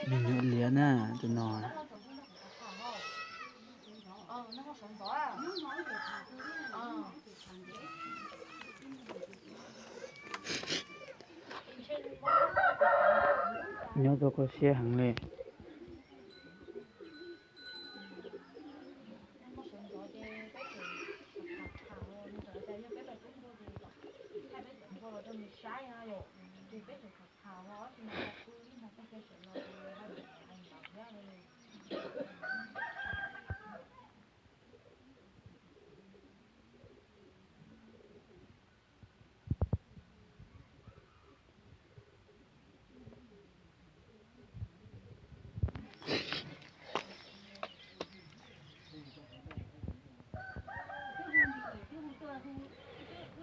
Me nyuam liab na, tus no. Nyob tau kho siab heev li.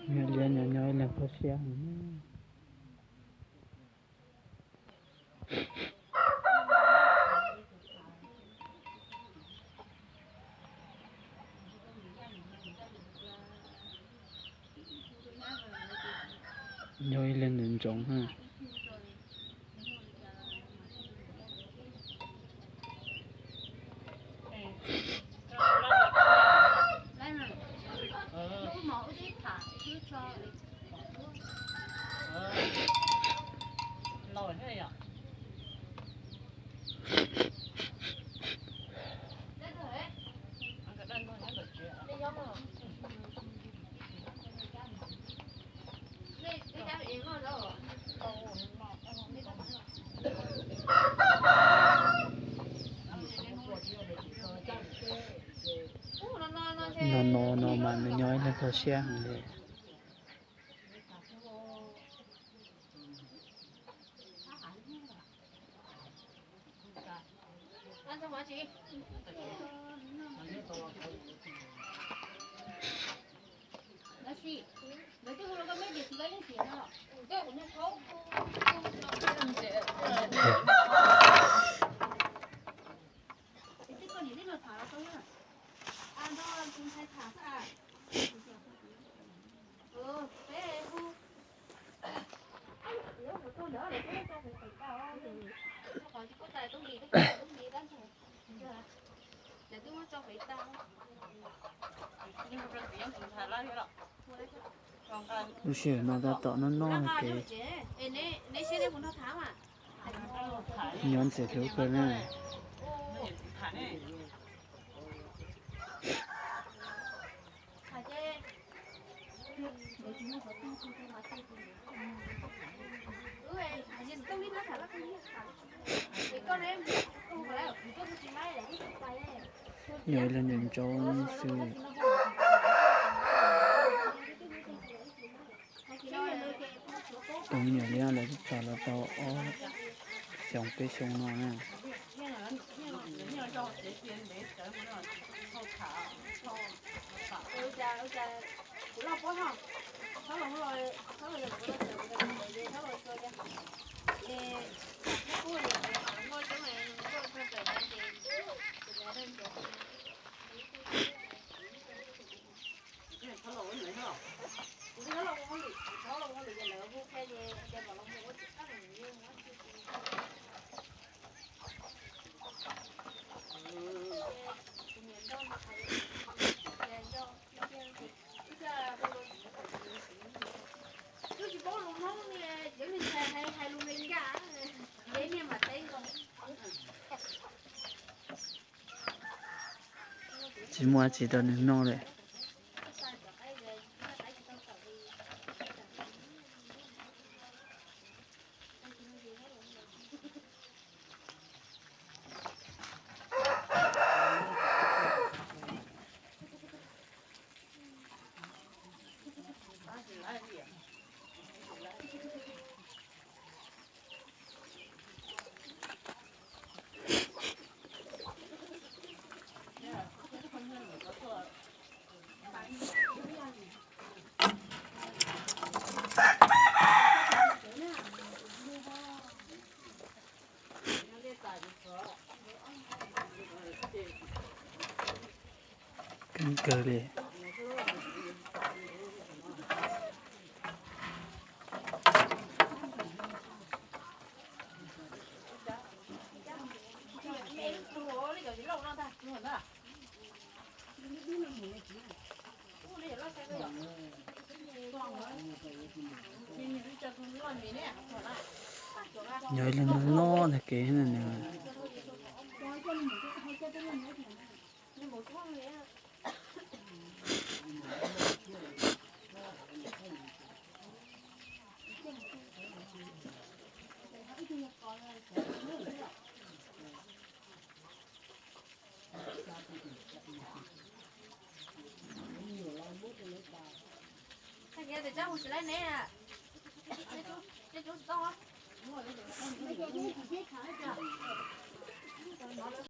Nyob liab nyob nyob ib leeg kho siab heev. Nyob ib leeg ntsoov ntsoov na. No no no mas nws nyob ib leeg kho siab heev li. Lub sij hawm no tab tom noj noj ces nyob ntxim hlub kawg na. Yog ib leeg niam ntsoov xwb. Tus me nyuam liab lawv twb txog los tau ob xyoos peb xyoo no na. Tsis muaj tsis rau nws noj li. Kawg li. Yog ib leeg loj loj ntag kev na nws.